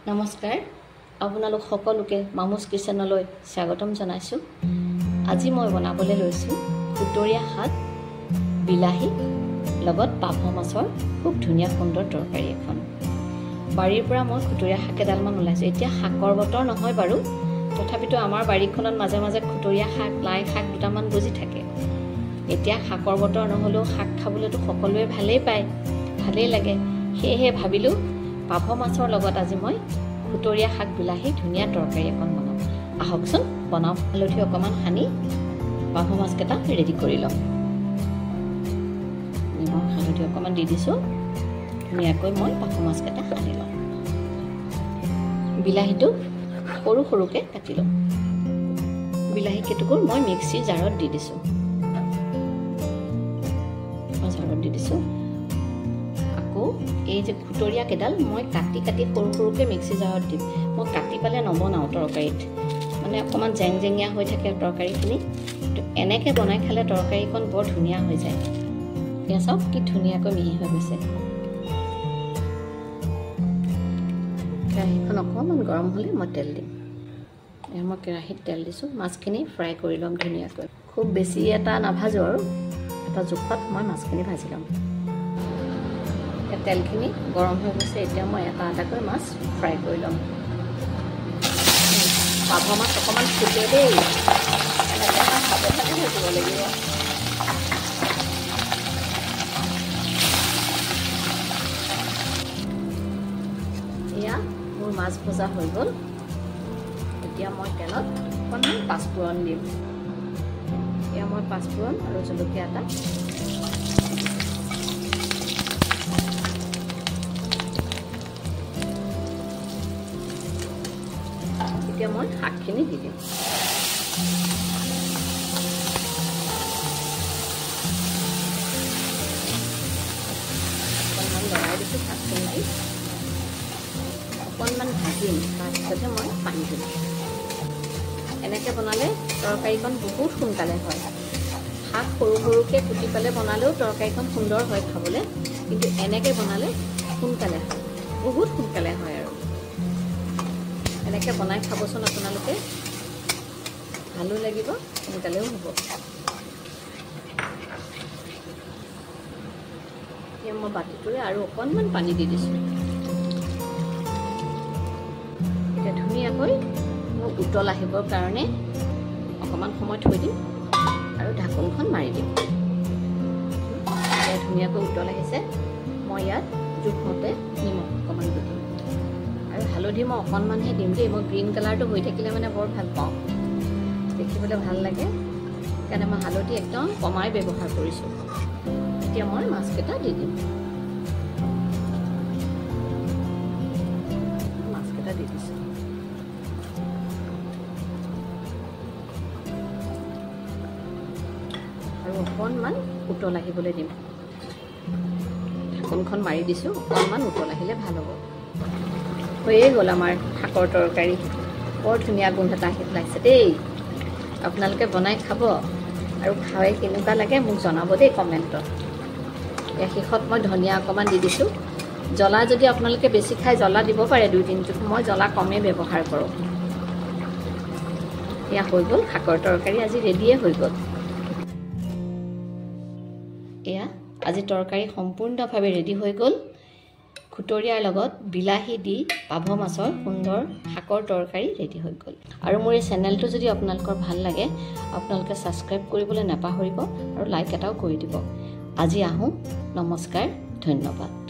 নমস্কাৰ, আপোনালোক সকলোকে মামুজ কিচেনলৈ স্বাগতম জনাইছোঁ। আজি মই বনাবলৈ লৈছোঁ খুতৰীয়া শাক বিলাহী লগত পাভ মাছৰ খুব ধুনীয়া সুন্দৰ তৰকাৰী এখন। বাৰীৰ পৰা মই খুতৰীয়া শাক কেইডালমান ওলাইছোঁ। এতিয়া শাকৰ বতৰ নহয় বাৰু, তথাপিতো আমাৰ বাৰীখনত মাজে মাজে খুতৰীয়া শাক, লাই শাক দুটামান গজি থাকে। এতিয়া শাকৰ বতৰ নহ'লেও শাক খাবলৈতো সকলোৱে ভালেই পায়, ভালেই লাগে। সেয়েহে ভাবিলোঁ পাভ মাছৰ লগত আজি মই খুতৰীয়া শাক বিলাহী ধুনীয়া তৰকাৰী এখন বনাওঁ। আহকচোন বনাওঁ। হালধি অকণমান সানি পাভ মাছকেইটা ৰেডি কৰি ল'ম। নিমখ হালধি অকণমান দি দিছোঁ। ধুনীয়াকৈ মই পাভ মাছকেইটা সানি ল'ম। বিলাহীটো সৰু সৰুকৈ কাটি ল'ম। বিলাহী কেইটুকুৰ মই মিক্সিৰ জাৰত দি দিছোঁ, আকৌ এই যে খুতৰীয়া কেইডাল মই কাটি কাটি সৰু সৰুকৈ মিক্সি জাৰত দিম। মই কাটি পেলাই নবনাওঁ তৰকাৰীত, মানে অকণমান জেং জেঙীয়া হৈ থাকে তৰকাৰীখিনি। এনেকৈ বনাই খালে তৰকাৰীখন বৰ ধুনীয়া হৈ যায়। এয়া চাওক কি ধুনীয়াকৈ মিহি হৈ গৈছে। কেৰাহীখন অকণমান গৰম হ'লে মই তেল দিম। এয়া মই কেৰাহীত তেল দিছোঁ। মাছখিনি ফ্ৰাই কৰি ল'ম ধুনীয়াকৈ। খুব বেছি এটা নাভাজোঁ আৰু এটা জোখত মই মাছখিনি ভাজি ল'ম। তেলখিনি গৰম হৈ গৈছে। এতিয়া মই এটা এটাকৈ মাছ ফ্ৰাই কৰি ল'ম। পাভ মাছ অকণমান ফুটে দেই, এনেকৈ সাৱধানে ভাজিব লাগিব। এয়া মোৰ মাছ ভজা হৈ গ'ল। এতিয়া মই তেলত অকণমান পাঁচফোৰণ দিম। এয়া মই পাঁচফোৰণ আৰু জলকীয়া এটা এতিয়া মই শাকখিনি দি দিম। অকণমান লৰাই দিছোঁ শাকখিনি দি। অকণমান ভাজিম, তাৰপিছতহে মই পানী দিম। এনেকৈ বনালে তৰকাৰীখন বহুত সোনকালে হয়। শাক সৰু সৰুকৈ কুটি পেলাই বনালেও তৰকাৰীখন সুন্দৰ হয় খাবলৈ, কিন্তু এনেকৈ বনালে সোনকালে হয়, বহুত সোনকালে হয়। আৰু এনেকৈ বনাই খাবচোন আপোনালোকে, ভালো লাগিব, সোনকালেও হ'ব। এতিয়া মই বাতিটোৰে আৰু অকণমান পানী দি দিছোঁ। এতিয়া ধুনীয়াকৈ মোৰ উতল আহিবৰ কাৰণে অকণমান সময় থৈ দিম আৰু ঢাকোনখন মাৰি দিম। এতিয়া ধুনীয়াকৈ উতল আহিছে। মই ইয়াত জোখমতে নিমখ অকণমান দি দিম আৰু হালধি মই অকণমানহে দিম দেই। মই গ্ৰীণ কালাৰটো হৈ থাকিলে মানে বৰ ভাল পাওঁ, দেখিবলৈ ভাল লাগে, সেইকাৰণে মই হালধি একদম কমাই ব্যৱহাৰ কৰিছোঁ। এতিয়া মই মাছকেইটা দি দিম। মাছকেইটা দি দিছোঁ। আৰু অকণমান উতল আহিবলৈ দিম। ঢাকোনখন মাৰি দিছোঁ, অকণমান উতল আহিলে ভাল হ'ব। হৈয়ে গ'ল আমাৰ শাকৰ তৰকাৰী। বৰ ধুনীয়া গোন্ধ এটা আহি পেলাইছে দেই। আপোনালোকে বনাই খাব আৰু খাই কেনেকুৱা লাগে মোক জনাব দেই কমেণ্টত। ইয়াৰ শেষত মই ধনিয়া অকণমান দি দিছোঁ। জ্বলা যদি আপোনালোকে বেছি খাই জ্বলা দিব পাৰে 2-3 জোখ, মই জ্বলা কমেই ব্যৱহাৰ কৰোঁ। এয়া হৈ গ'ল শাকৰ তৰকাৰী, আজি ৰেডিয়ে হৈ গ'ল। এয়া আজি তৰকাৰী সম্পূৰ্ণভাৱে ৰেডি হৈ গ'ল। খুতৰীয়াৰ লগত বিলাহী দি পাভ মাছৰ সুন্দৰ শাকৰ তৰকাৰী ৰেডি হৈ গ'ল। আৰু মোৰ এই চেনেলটো যদি আপোনালোকৰ ভাল লাগে, আপোনালোকে ছাবস্ক্ৰাইব কৰিবলৈ নাপাহৰিব আৰু লাইক এটাও কৰি দিব। আজি আহোঁ, নমস্কাৰ, ধন্যবাদ।